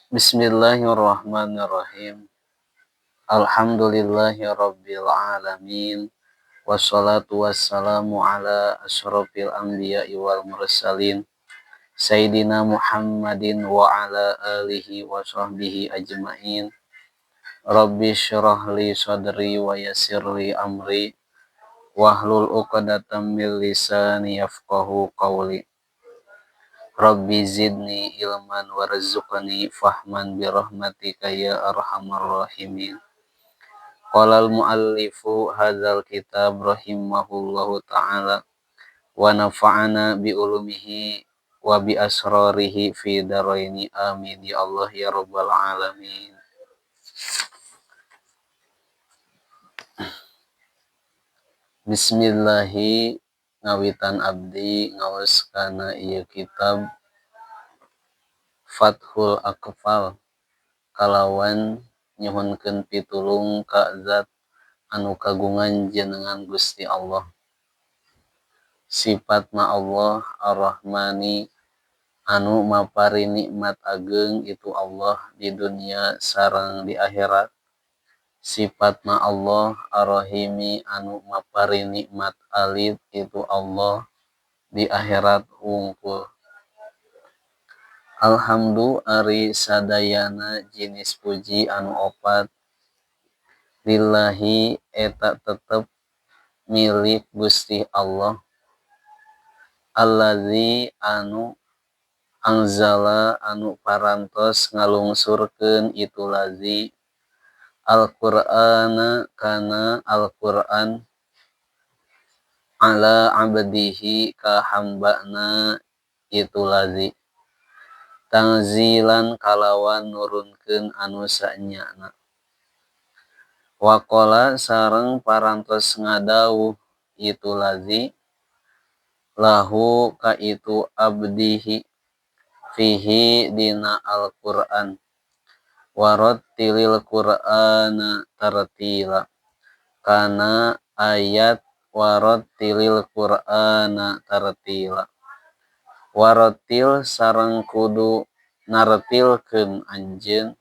Bismillahirrahmanirrahim. Alhamdulillahi rabbil alamin. Wassalatu wassalamu ala asyrafil anbiya'i wal mursalin. Sayyidina Muhammadin wa ala alihi wa sahbihi ajmain. Rabbi syrah li sadri wa yassir li amri. Wahlul 'uqdatam min lisani yafqahu qawli. Rabbi zidni ilman warzuqni fahman birahmatika ya arhamar rahimin. Qala al-muallifu hadzal kitab rahimahullahu ta'ala wa nafa'ana bi ulumihi wa bi asrarihi fi daraini amin ya Allah ya rabbal alamin. Bismillahi ngawitan abdi ngaos kana ieu kitab Fathul Aqfal kalawan nyuhunkeun pitulung ka zat anu kagungan jenengan Gusti Allah. Sifatna Allah Ar-Rahmani anu mapari nikmat ageung itu Allah di dunia sareng di akhirat. Sifatna Allah Ar-Rahimi anu mapari nikmat alit itu Allah di akhirat wungkul. Alhamdu ari sadayana jinis puji anu opat lillahi eta tetep milik Gusti Allah. Allazi anu anzala anu parantos ngalungsurkeun itu lazi Al-Qur'ana kana Al-Qur'an ala abdihi ka hambana itu lazi tangzilan kalawan nurunkeun anu saenyana. Waqala sareng parantos ngadawuh itu lazi lahu ka itu abdihi fihi dina Al-Qur'an. Warattilil Qur'ana tartila kana ayat warattilil Qur'ana tartila. Warattil sareng kudu nartilkeun anjeun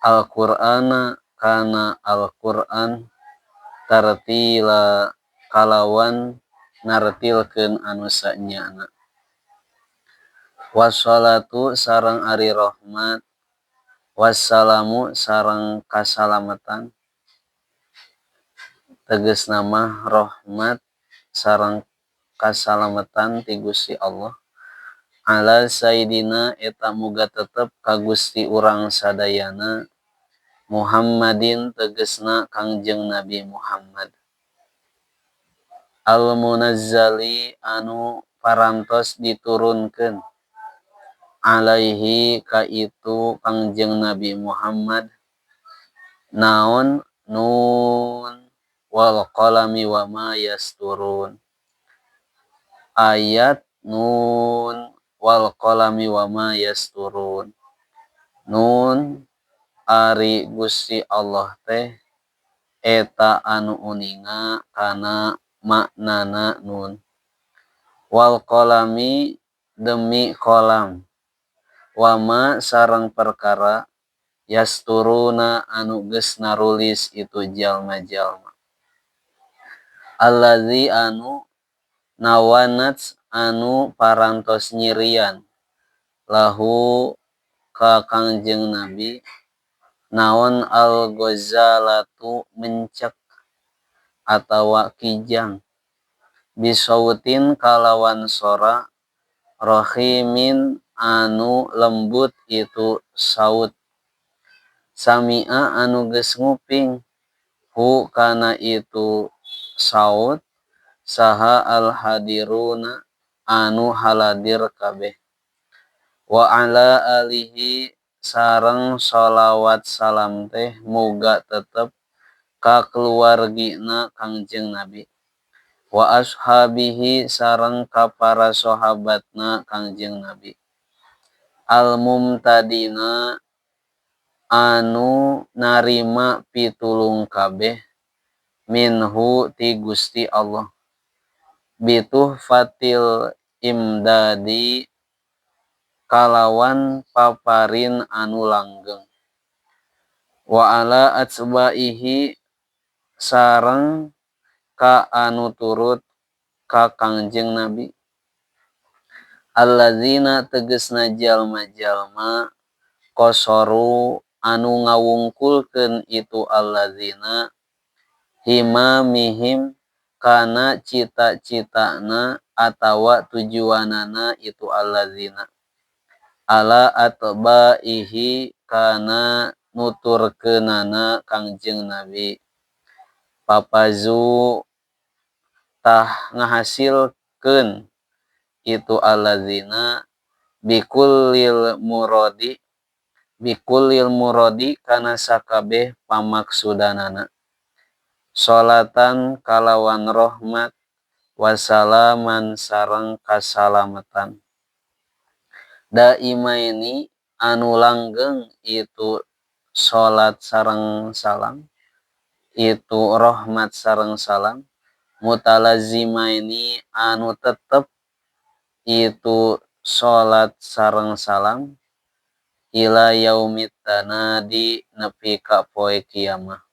Al-Qur'ana kana Al-Qur'an tartila kalawan nartilkeun anu saenyana. Wassalatu sareng ari rahmat wassalamu sareng kasalamatan tegasna mah rahmat sareng kasalamatan ti Gusti Allah ala sayidina eta muga tetep ka Gusti urang sadayana Muhammadin tegasna Kangjeng Nabi Muhammad al munazzali anu parantos diturunkeun alaihi ka itu Kangjeng Nabi Muhammad naon nun wal qalami wa ma yasturun ayat nun wal qalami wa ma yasturun. Nun ari Gusti Allah teh eta anu uninga kana maknana nun wal qalami demi kolam wama sareng perkara yasturuna anu geus narulis itu jalma-jalma. Allazi anu nawanat anu parantos nyirian lahu ka Kangjeng Nabi naon al-ghazalatu mencek atawa kijang bisautin kalawan sora rahimin anu lembut itu saut sami'a anu geus nguping hu kana itu saut saha al-hadiruna anu haladir kabeh. Wa ala alihi sareng sholawat salam teh muga tetep ka keluargina Kangjeng Nabi wa ashabihi sareng ka para sahabatna Kangjeng Nabi al-mumtadina anu narima pitulung kabeh minhu ti Gusti Allah bituhfatil imdadi Kalawan paparin anu langgeng wa ala atbaihi sareng ka anu turut ka Kangjeng Nabi, alladzina tegesna jalma-jalma, qasharu anu ngawungkulkeun itu alladzina, himamihim kana cita-citana atawa tujuanana itu alladzina, ala atbaihi kana nuturkeunana Kangjeng Nabi. Fafazu tah ngahasilkeun itu alladzina, bikullil muradi, bikullil muradi kana sakabeh pamaksudanana, sholatan kalawan rahmat, wasalaman sareng kasalamatan, daimaini anu langgeng itu salat sareng salam, itu rahmat sareng salam, mutalazimaini anu tetep itu salat sareng salam, ila yaumit tanadi nepi ka poe kiamah.